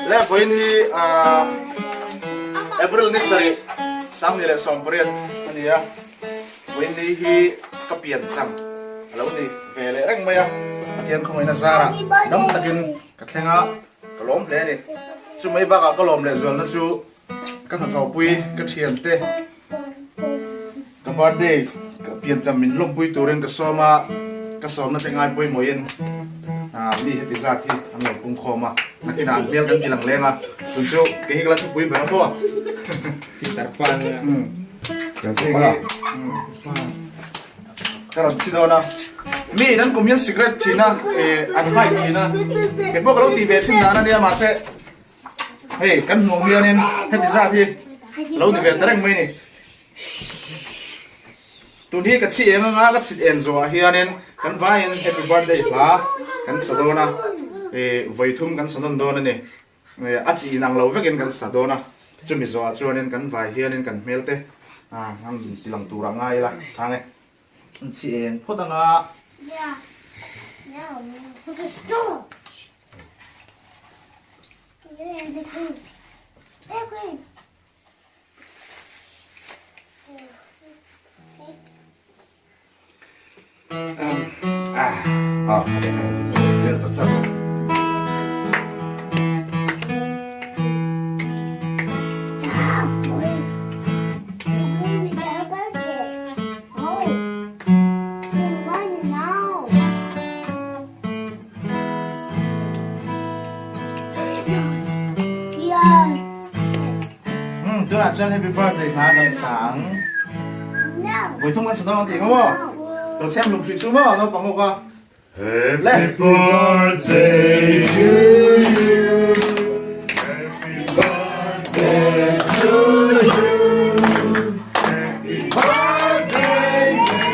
Le vawiin hi April ni sarih Sangni leh 18 a ni a, vawiin ni hi ka pian chang a lo ni ve leh reng mai a, Pathian khawngaihna zarah dam takin ka thleng a, ka lawm hle a ni. Chumai bakah ka lawm leh zualna chu Ka hnathawhpui ka thiante ka birthday ka piancham min lawmpui turin ka sawm a, ka sawmna te ngai pawimawhin mi heti zat hi an lo pung khawm a, nakinah an hmel kan ti lang leng a, tun chu kei hi ka la thupui ber a maw? Ka rawn chhi dawn a, mi in an kum hian cigarette thin a, an hmai thin a, kei pawh ka lo tih ve thin dan a nia mahse Hei kan hmuh ang hianin heti zat hi lo ni ve ta reng mai ni. Tun hi ka chhi eng anga ka chhit en zawhah hianin kan vaiin happy birthday hla kan sa dawn a, eh vawi thum kan sa nawn dawn a ni. Eh a chi inang lo vekin kan sa dawn a, chumi zawhah chuanin kan vai hianin kan hmel te ah an ti lang turah ngai ila thang e. An chhi eng phawt anga. Tunah chuan happy birthday hla kan sa ang. Vawi thum kan sa dawn ang tih kha maw? Lo chhem hlum hrih chu maw naupang ho kha. Happy birthday to you. Happy birthday to you. Happy birthday to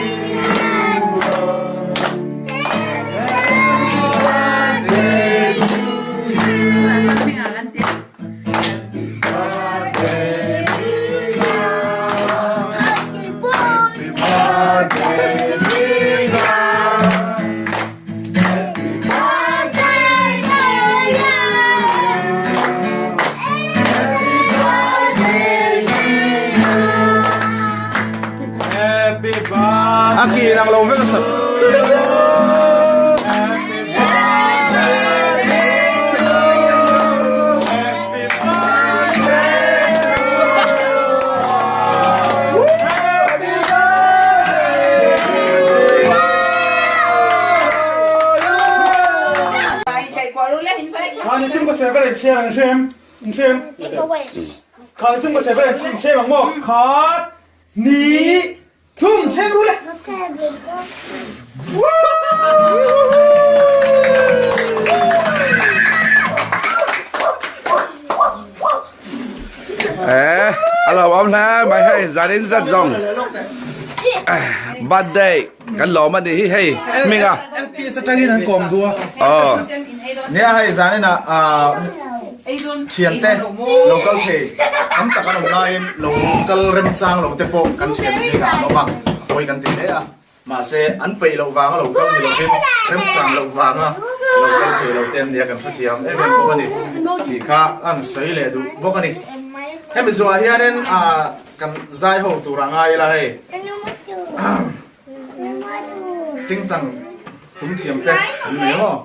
A ki nang lo vek a sak. Eh, alo om hla mai hei zanin zat zawng birthday kan lawm a ni hi hei hminga LPS atangin an kawm duh a. Aw. Nia hei zanin ah thian te lo kal thei tam tak an awm laiin lo kal remchang lo te pawh kan thian zingah an awm a, a pawi kan ti hle a. Mahse an peih loh vanga lo kal ni lovin remchang loh vanga lo kal thei lo te an nia kan hrethiam em em bawk a ni tih kha an sawi leh duh bawk a ni. Hemi zuah hianin kan zai ho tur a ngai ila hei. Tingtang tum thiam te an nei maw?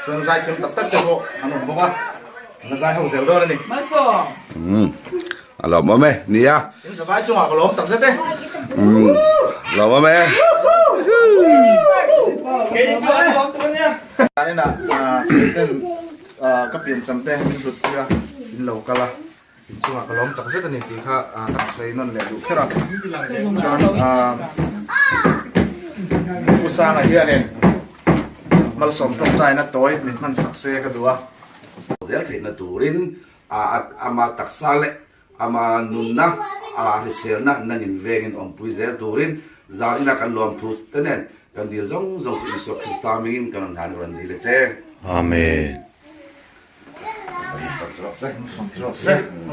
Chuan zai thiam tak tak te pawh an awm bawk a, an la zai ho zel dawn a ni. Umm a lawmawm e, nia. In zavai chungah ka lawm tak zet e. Umm lawmawm e. Zaninah thianten ka piancham te min hlut pui a, in lo kal a. Inchungah ka lawm tak zet a ni tih kha ka sawi nawn leh duh kher a. Chuan Pu Sanga hianin malsawm tawngtaina tawi min hman sak se ka duh a. Zel theihna turin ama taksa leh ama nunna a hriselna nangin vengin awmpui zel turin zan ina kan lawmthu te nen kan dil zawng zawng chu Isua Krista hmingin kan rawn hlan rawn dil a che. Amen.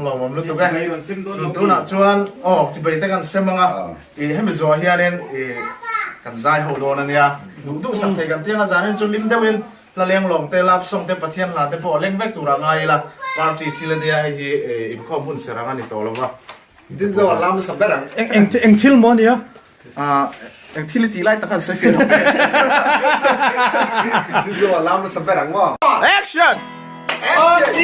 Lawmawm lutuk e. Tunah chuan aw chibai te kan sem anga i hemi zuah hianin i kan zai ho dawn ania. Duh duh sak thei kan tiang a zanin chu lim deuhin hla leng lawng te love song te Pathian hla te pawh a leng vek turah ngai ila. Party thil a nia hei hi inkhawm hun ser ang a ni tawh lo va. Dinzo a lam sa ber ang. Eng eng thil maw nia? Eng thil i tih lai tak khan sawi fiah lo ve. Dinzo a lam sa ber ang maw? Action! Action!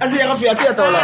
A ziak a fiah chiah tawh lo.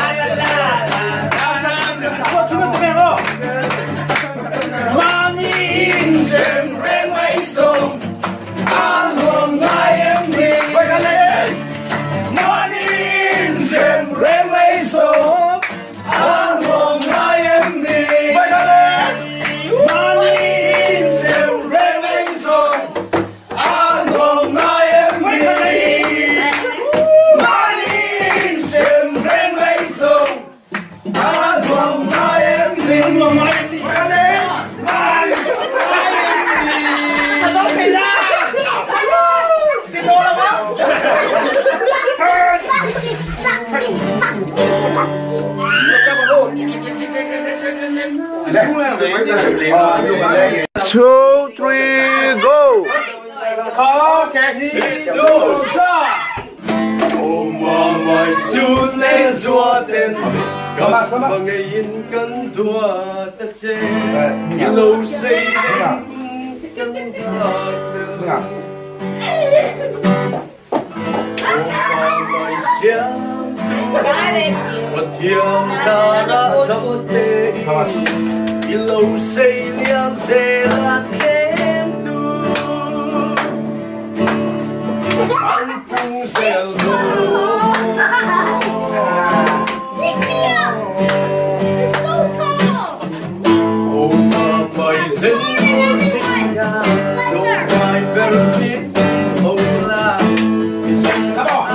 Two, three, go! Ka hmangaihin kan duat a che, i lo sei leng kan nghak hlel. Aw mai siam tu Pathian zarah dam te i lo sei lian zel a tlem tu an pung zel dawn. Aw mai zen sia tlawmngai ber ni ho la i zung a dawn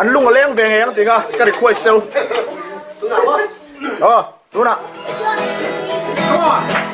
An lung a leng. leng ve ngei ang tih kha ka request cheu. Aw, tunah. Come on!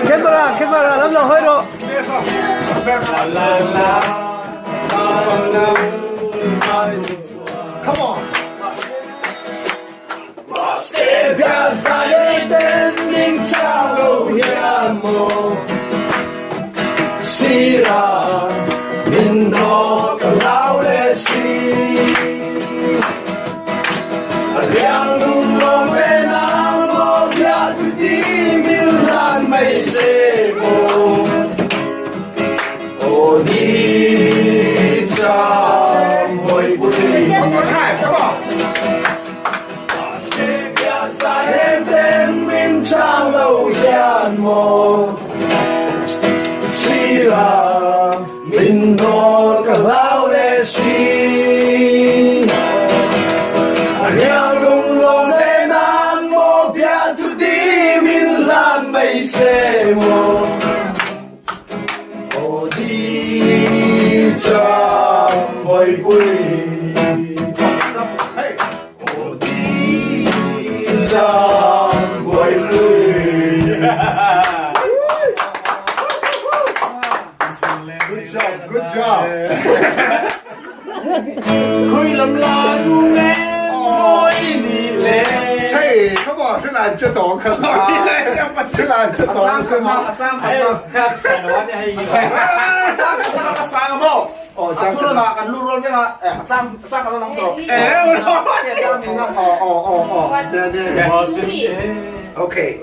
Camera camera lam lo hawi rawh. Come on. One more time, come on. Good job, good job. Hey, come on, 是来这懂可是来这懂可吗？Okay.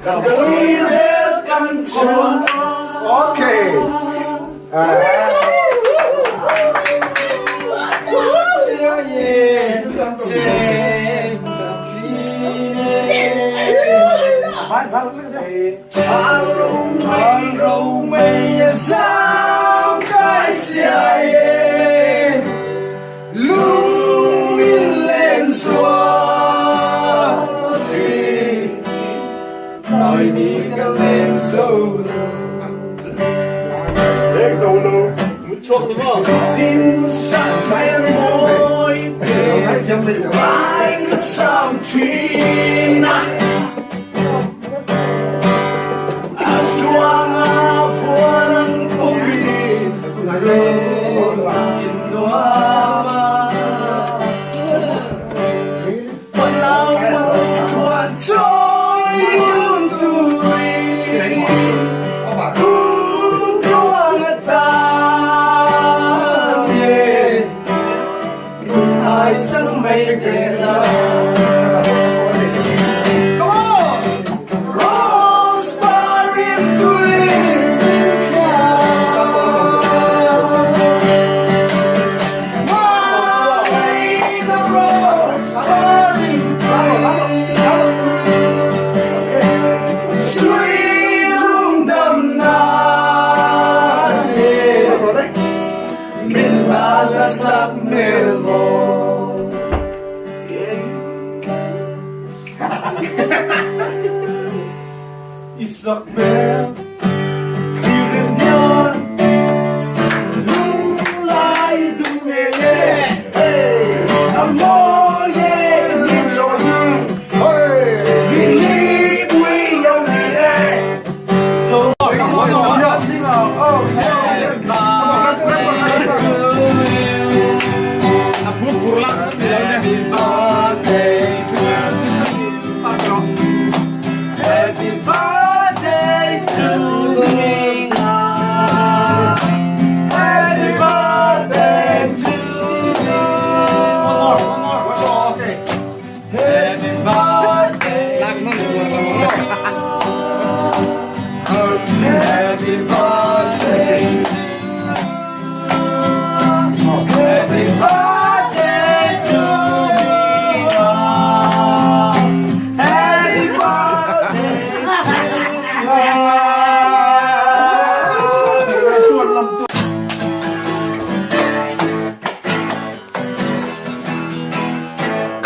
Okay.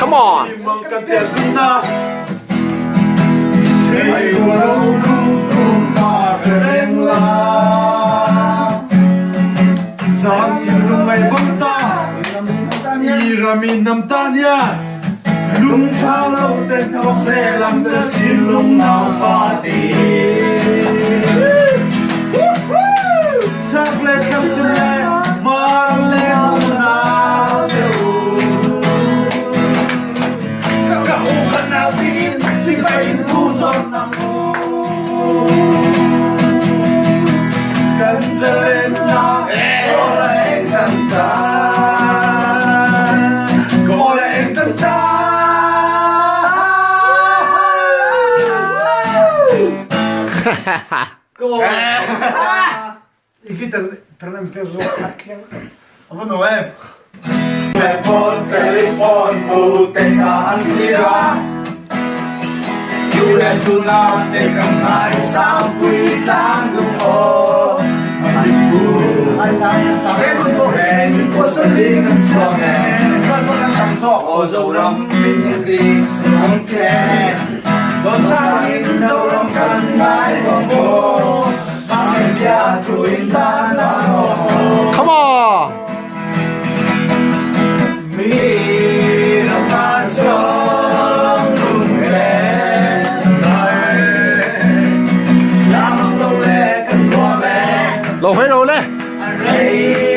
Come on. Come on. Lo phải rồi le.